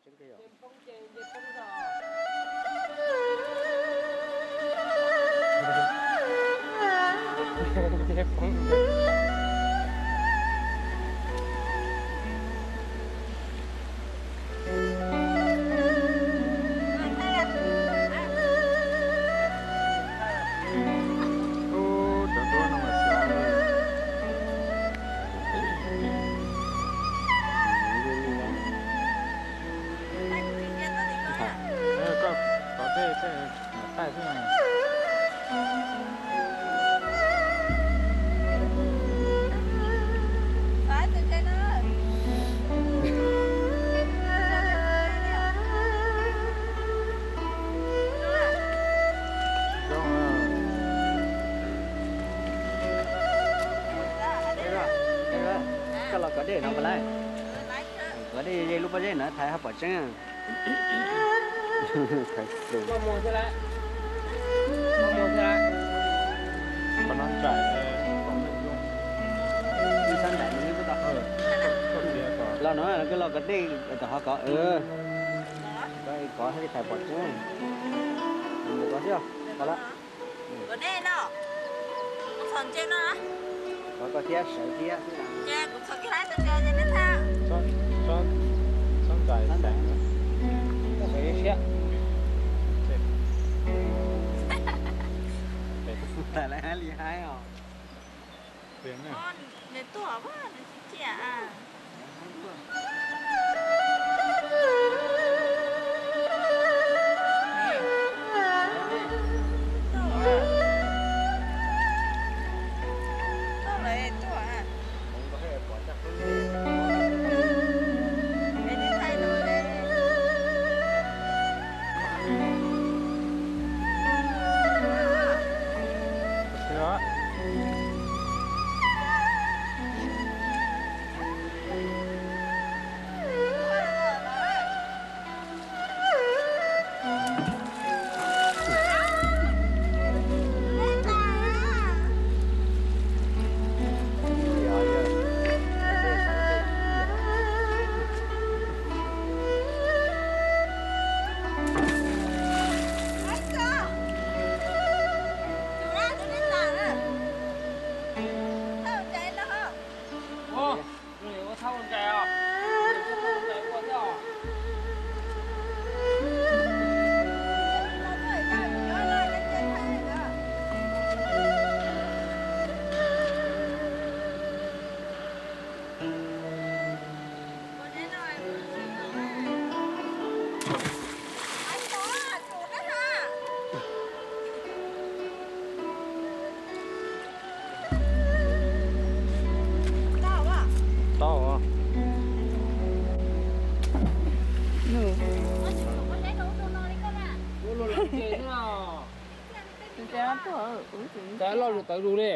Tseeb tiag yom. Koj tos tej tej nyuam qaij xwb. Koj los kov dej no pas lawm. Kov dej ze lub pob zeb no thaiv haj pom tseeb. Los no koj los kov dej tom hov kov, kov thiaj li thaiv pom tseeb. Kov thiab, kov lawm. Kov koj thiab sawv thiab. Txhob ntxais siab. Txhob ntxais siab. Tawm lawv hais li haib os. Nws tuag, nws tsis ciaj. Tau. Loj zus tawv zus li.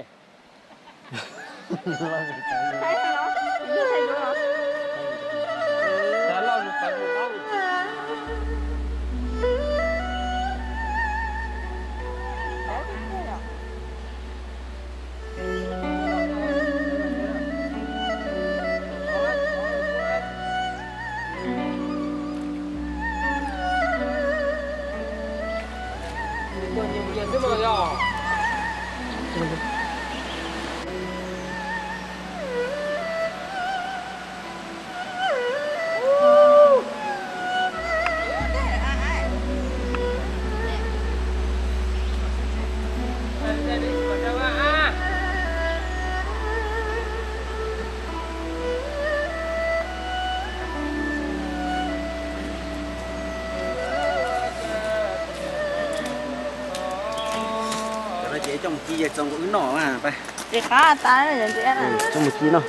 Cov no ces coj mus ci ces txaus nkaus wb noj. Ces qab tas cov ntxiv coj mus ci noj.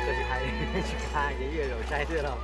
Tsis hais, tsis hais ces yeej zaum sai xwb los.